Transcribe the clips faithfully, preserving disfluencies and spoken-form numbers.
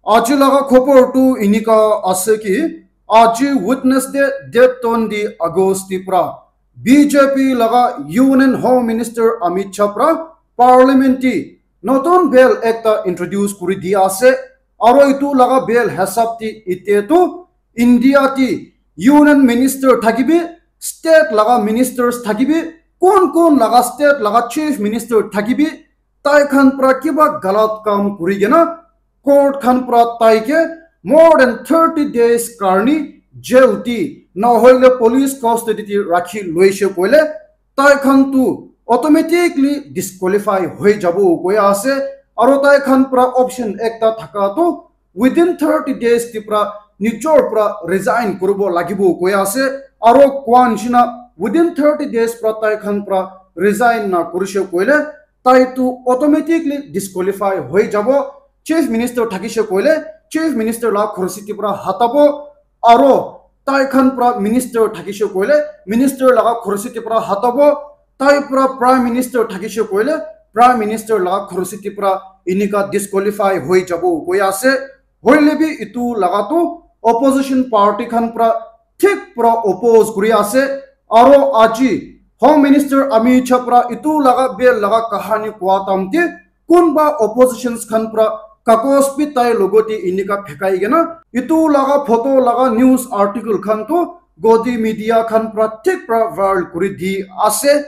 Aji laga khobor tu inika ase ki, aji Wednesday date twenty August te pra B J P laga Union Home Minister Amit Shah pra Parliament te notun bill ekta introduce kuri di ase, aro itu laga bill hisab te ite tu India te Union Minister thakibi, state laga ministers thakibi, kon kon laga state laga chief minister thakibi, tai khan pra kiba galat kam kuri kena court khan pra tai ke more than thirty days karni jail ti nahoile police custody ti rakhi loise koile tai khan tu automatically disqualify hoi jabo koi ase. Aro tai khan pra option ekta thaka tu within thirty days ti pra nijor pra resign kuribo lagibo koi ase. Aro koa nishina within thirty days pra tai khan pra resign na kurise koile tai tu automatically disqualify hoi jabo. Chief minister thakise koile chief minister la khorsi ti pra hatabo, aro tai khan pra minister thakise koile minister laga khorsi ti pra hatabo, tai pra prime minister thakise koile prime minister laga khorsi ti pra inika disqualify hoi jabo koi ase. Hoile bi itu laga tu opposition party khan pra thik pra oppose kuri ase. Aro aji Home Minister Amit Shah pra itu laga bill laga kahani koa tam te kunba oppositions khan pra kakos bi tai logote inika phekai kena itu laga photo laga news article khan tu godi media khan pra thik pra viral kuri di ase.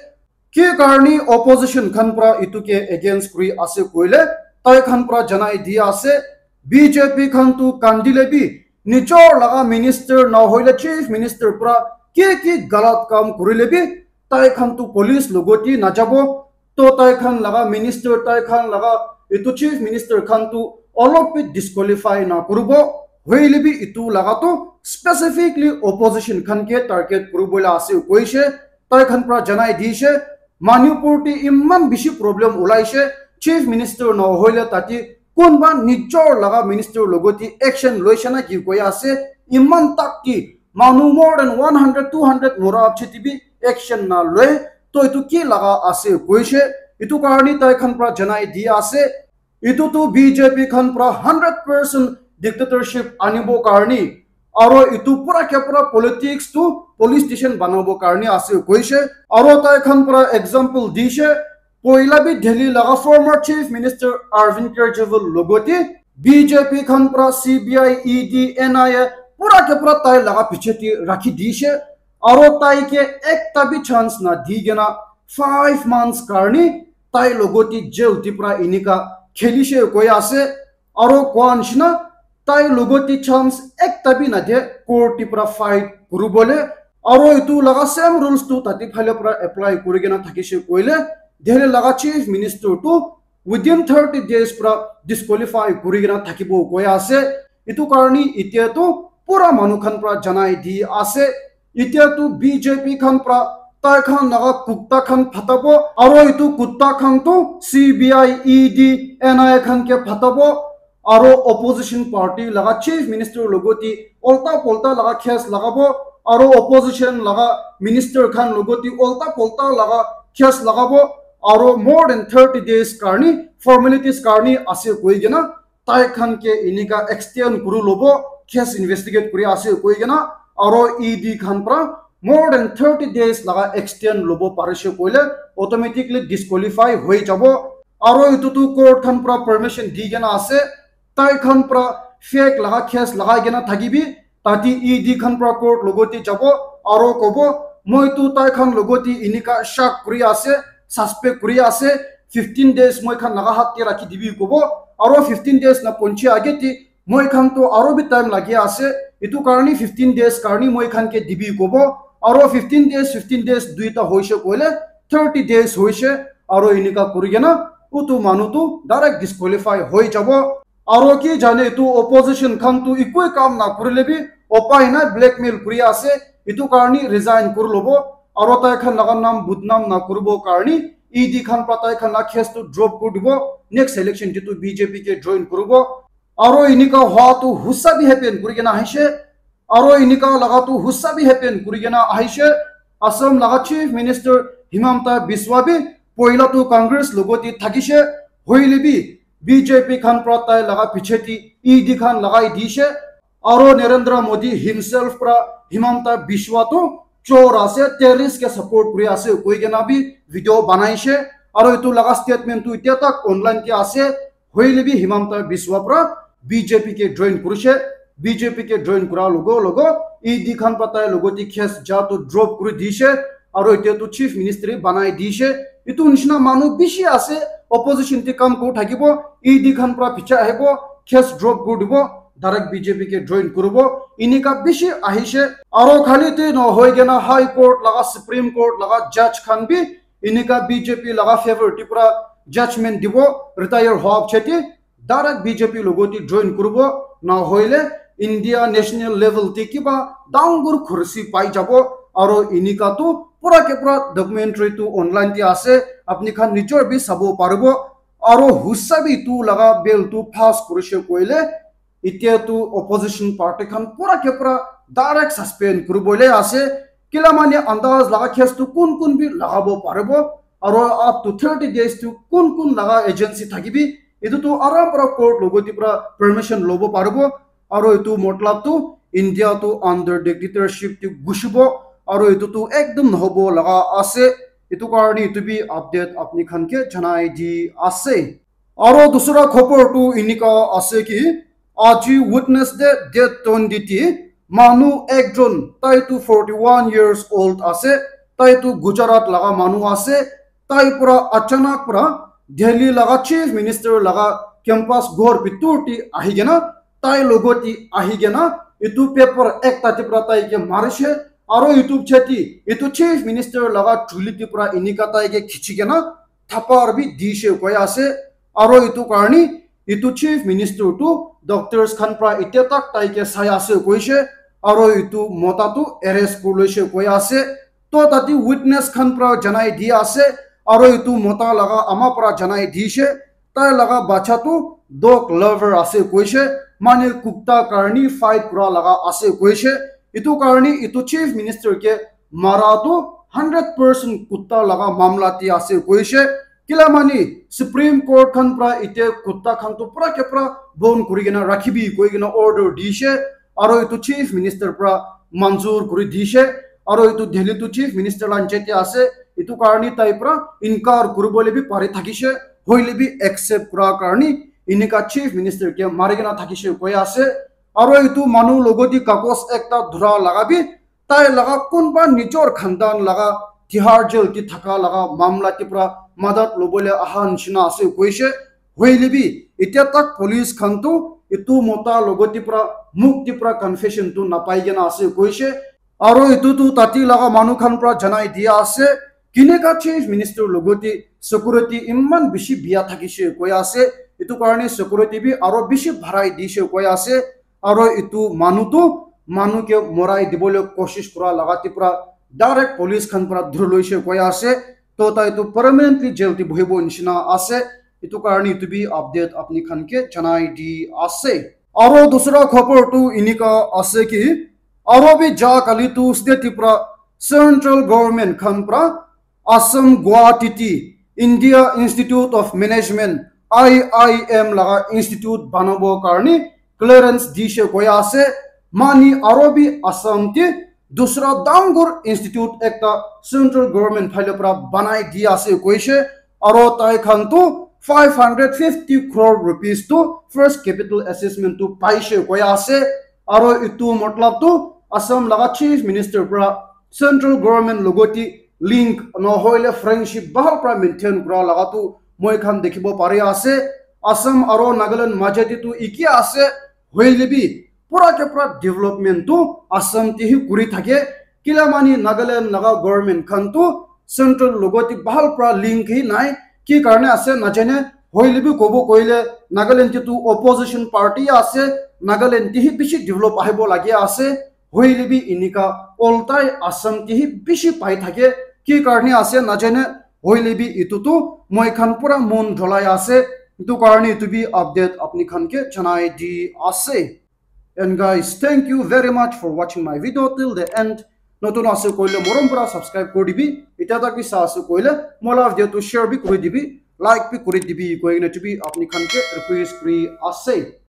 Ki karni opposition khan pra itu ke against kuri ase koile tai khan pra janai di ase, B J P khan tu kandile bi nijor laga minister na hoile chief minister pra ki ki galat kam kurile bi tai khan tu police logoti najabo. To tai khan laga minister, tai khan laga itu chief minister khan tu olop bi disqualify na kuribo. Hoile bi itu laga tu specifically opposition khan ke target kuribo la ase koise. Tai khan pra janai dishe Manipur te iman bishi problem ulaise, chief minister na hoile tate kunba nijor laga minister logoti action loise na ki koi ase. Iman tak ki manu more than one hundred, two hundred mora apche ti bi action na loi. To itu ki laga ase koise. Itu karni tai khan pra janai di ase. Itu tu B J P khan pra hundred percent dictatorship anibo karni aro itu pura ke pura politics tu police station banabo karni ase koise. Aro tai khan pra example dishe, poila bi Delhi laga former chief minister Arvind Kejriwal logote B J P khan pra C B I, E D, N I A pura ke pura tai laga piche te rakhi dishe. Aro tai ke ekta bi chance na di kena five months karni tai logote jail ti pra inika khelishe koi ase. Aro koa nishina tai logote chance ekta bi na de court ti pra fight kuribole. Aro itu laga same rules tu tate phale pra apply kuri kena thakise koile Delhi laga chief minister tu within thirty days pra disqualify kuri kena thakibo koi ase. Itu karni itia tu pura manu khan pra janai di ase. Itia tu B J P khan pra tai khan laga kutta khan phatabo aro itu kutta khan tu C B I, E D, N I A khan ke phatabo. Aro opposition party laga chief minister logoti ulta pulta laga case lagabo. Aro opposition laga minister khan logoti ulta pulta laga case lagabo. Aro more than thirty days karni formalities karni ase koi kena tai khan ke inika extend kuri lobo, case investigate kuri ase koi kena, aro E D khan pra more than thirty days laga extend lobo parise koile automatically disqualify hoi jabo. Aro itu tu court khan pra permission di kena ase, tai khan pra fake laga case lagai kena thakibi, tate E D khan pra court logote jabo, aro kobo, moi tu tai khan logote inika shak kuri ase, suspect kuri ase, fifteen days moi khan laga hat te rakhi dibi kobo, aro fifteen days na ponchi age te moi khan to aro bi time lagi ase, itu karni fifteen days karni moi khan ke dibi kobo, aro fifteen days, fifteen days duita hoise koile thirty days hoise, aro inika kuri kena utu manu tu direct disqualify hoi jabo. Aro ki jane itu opposition khan tu ekoi kam na kurile bi upai nai, blackmail kuri ase, itu karni resign kuri lobo, aro tai khan laga nam budnam na kuribo karni E D khan pra tai khan la case tu drop kuri dibo, next election jitu B J P ke join kuribo. Aro inika hua tu husa bi happen kuri kena ahishe, aro inika laga tu husa bi happen kuri kena ahishe. Assam laga chief minister Himanta Biswa bi poila tu Congress logote thakishe, hoile bi B J P khan pra tai laga piche te E D khan lagai dishe. Aro Narendra Modi himself pra Himanta Biswa tu chor ase, terrorist ke support kuri ase koi kena bi video banaishe. Aro etu laga statement tu itya tak online te ase. Hoile bi Himanta Biswa pra B J P ke join kurishe. B J P ke join kura logo logo E D khan pra tai logo te case ja tu drop kuri dishe. Aro itya tu chief ministry banai dishe. Etu nishina manu bishi ase, opposition te kam kuri thakibo, E D khan pra piche ahibo, case drop kuri dibo, direct B J P ke join kuribo. Inika bishi ahishe. Aro khali te nohoi kena High Court laga, Supreme Court laga judge khan bi inika B J P laga favor te pra judgment dibo, retire hoa piche te direct B J P logo te join kuribo, na hoile India national level te kiba dangor khursi pai jabo. Aro inika tu pura ke pura documentary tu online te ase, apni khan nijor bi sabo paribo. Aro husa bi tu laga bill tu pass kurishe koile, itya tu opposition party khan pura ke pura direct suspend kuribole ase. Kila mane andaz laga case tu kun kun bi lagabo paribo. Aro up to thirty days tu kun kun laga agency thakibi, etu tu aram pra court logo te pra permission lobo paribo. Aro etu matlab tu India tu under dictatorship te gushibo. Aro etu tu ekdom nohobo laga ase. Etu karne etu bi update apni khan ke janai di ase. Aro dusra khobor tu inika ase ki, aji Wednesday date twenty te manu ekjon, tai tu forty one years old ase, tai tu Gujarat laga manu ase, tai pura achanak pura Delhi laga chief minister laga campus ghor bitor te ahi kena, tai logot te ahi kena, etu paper ekta te pura tai ke marishe, aro etu chati, etu chief minister laga thuli te pura inika tai ke khichi kena, thapar bi dishe koi ase, aro etu karne etu chief minister tu doctors khan pra itya tak tai ke sai ase koishe, aro etu mota tu arrest kuri loishe koi ase. To tate witness khan pra janai di ase, aro etu mota laga ama pra janai dishe, tai laga bacha tu dog lover ase koishe, mane kutta karne fight kura laga ase koishe. Etu karne etu chief minister ke mara tu hundred percent kutta laga mamla te ase koishe. Kila mane Supreme Court khan pra ite kutta khan tu pura ke pura bon kuri kena rakhibi koi kena order dishe, aro etu chief minister pra manzur kuri dishe, aro etu Delhi tu chief minister la niche te ase, etu karne tai pra inkar kuribole bi pari thakishe, hoile bi accept kura karne inika chief minister ke mari kena thakishe koi ase. Aro etu manu logot te kagos ekta dhura laga bi tai laga kunba nijor khandan laga Tihar jail te thaka laga mamla te pura madat lobole aha nishina ase koishe. Hoile bi itya tak police khan tu etu mota logot te pura muk te pura confession tu napai kena ase koishe. Aro etu tu tate laga manu khan pra janai dia ase, kineka chief minister logot te security iman bishi bia thakishe koi ase. Etu karne security bi aro bishi barai dishe koi ase. Aro etu manu tu manu ke morai dibole koshish kura laga te pura direct police khan pra dhuri loishe koi ase. To tai tu permanently jail te bohibo nishina ase. Etu karne etu bi update apni khan ke janai di ase. Aro dusra khobor tu inika ase ki, aro bi ja kali Tuesday te pura central government khan pra Assam Guwahati te India Institute of Management, I I M laga institute banabo karne clearance dishe koi ase. Mane aro bi Assam te dusra dangor institute ekta central government phale pra banai di ase koishe. Aro tai khan tu five hundred fifty crore rupees tu first capital assessment tu paishe koi ase. Aro etu matlab tu Assam laga chief minister pra central government logot te link nohoile friendship bahal pra maintain kura laga tu moi khan dikhibo pari ase. Assam aro Nagaland maje te tu ekia ase, hoile bi pura ke pura development tu Assam te hi kuri thake. Kila mane Nagaland laga government khan tu central logot te bahal pra link hi nai. Ki karne ase najane, hoile bi kobo koile Nagaland te tu opposition party ase, Nagaland te hi bishi develop ahibo lage ase. Hoile bi inika oltai Assam te hi bishi pai thake. Ki karne ase najane, hoile bi etu tu moi khan pura mon dholai ase. Etu karne etu bi update apni khan ke janai di ase. And guys, thank you very much for watching my video till the end. Notun ase koile morom pura subscribe kuri dibi. Itya tak bi sa ase koile mola video tu share bi kuri dibi. like bi kuri dibi koikena chubi apni khan ke request kuri ase.